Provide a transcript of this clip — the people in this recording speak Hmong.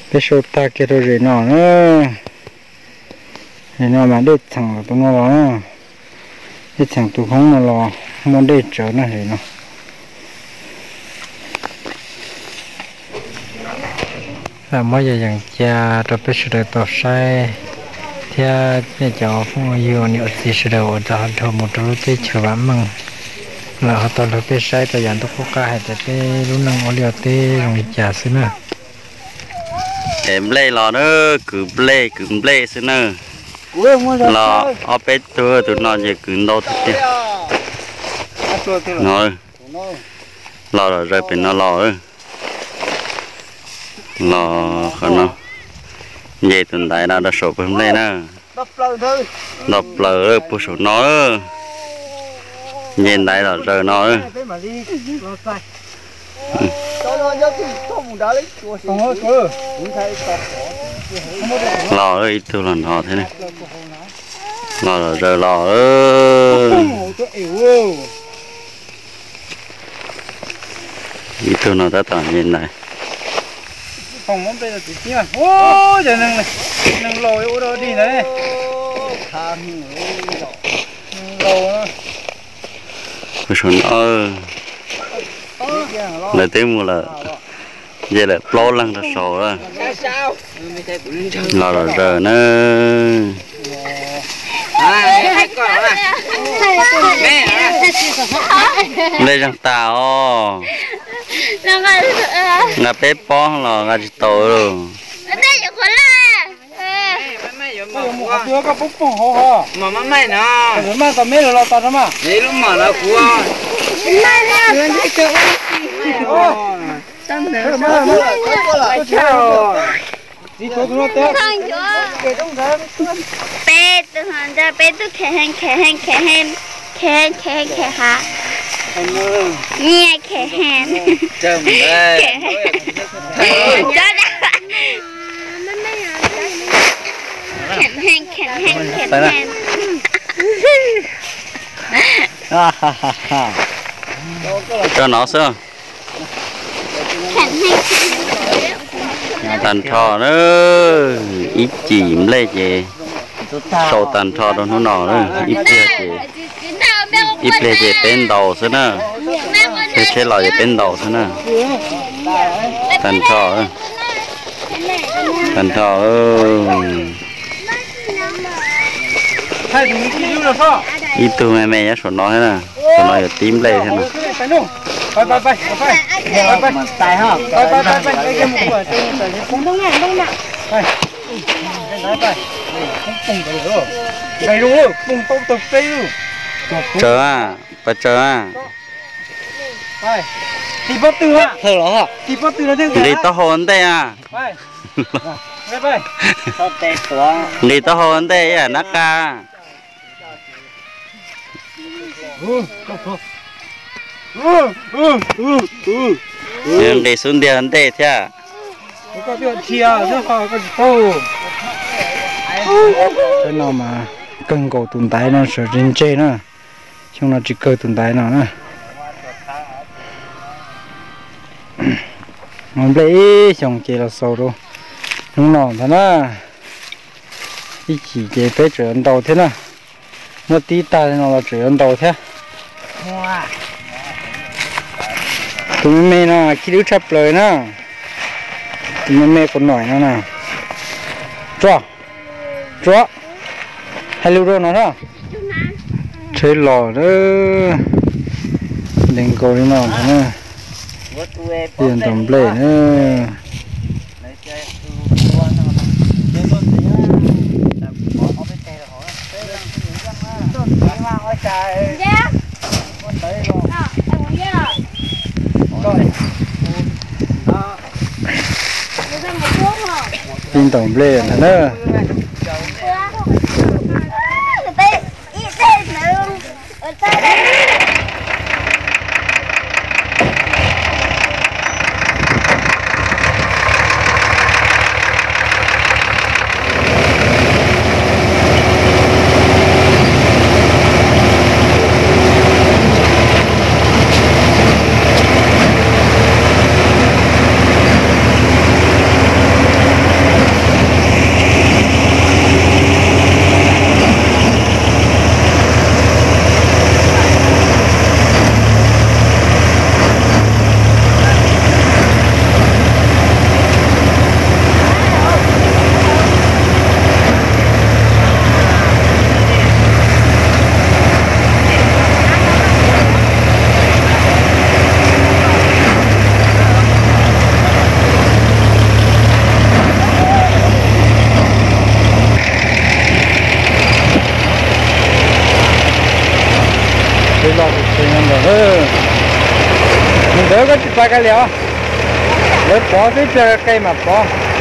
Peb sau tag kiag rau zem no na. Zem no mas dej txheem tus no los na, dej txheem tus hoob no los muaj dej tsawv na zem no. Lam muab yog yees cia rau peb sawv daws tau saib thiab nej cov phooj ywg niam txiv sawv daws uas tau dhau mus rau lub teb chaws vam meej lawm ho tau los peb saib rau yav ntuj qub qab hais tias peb lub neej ua liaj ua teb zoo li cas xwb na. Es nplej los na, kwv nplej kwv nplej xwb na. Los ob peb tug, tus no ces kwv ntau tiag tiag. No, los los zaws pem no los, los qhov no, nce tus ntaiv no rau saum pawg nplej na. Nto plaws puag saum no, nce ntaiv los zaws no. Los ib tug los no thiab, los los zaws los. Ib tug no tab tom nce ntaiv. Lawv twb mus lawm, nce lawm plaub leeg rau saud. Los los zaws na. Nplej zeeg tas os. Nqa peb pob los nqa tsis tau. Peb tug, peb tug khev heev, khev heev, khev heev, khev heev, khev heev, khev heev, khev heev, nyiaj khev heev, khev heev, khev heev, khev heev. Rau no xwb. Tag nrho na, ib cim nplej ces sau tag nrho rau hnub no na, ib pliag ces, ib pliag ces peb ntaus xwb na. Tsheb los ces peb ntaus xwb na. Tag nrho, tag nrho. Ib tug me me nyob saum no thiab na, saum no yuav tib nplej thiab na. Tsaws, pas tsaws. Nqis taub hau ntej a. Nqis taub hau ntej ib yam nab qa. Nqis xub ntiag ntej thiab. Teb no mas kawg nkaus tus ntaiv no sawv tsis ntseg na. Xyoo no tsis kawg tus ntaiv no na. Nplej ib xyoos ces los xaus rau hnub no ntag na. Ib chim ces peb tseem yuav ntaus thiab na. Muab tib tag li no los tseem yuav ntaus thiab. Tus me me no khib dub tshaj plaws na. Tus me me quas noim no na. Tso, tso, hais lus rau no na. Tsheb los na, ntev nkaus li no ntag na. Yuav ntaus nplej na. Pib ntaus nplej ntag na. Kab li os, lawv pov xwb, txog qe mam pov.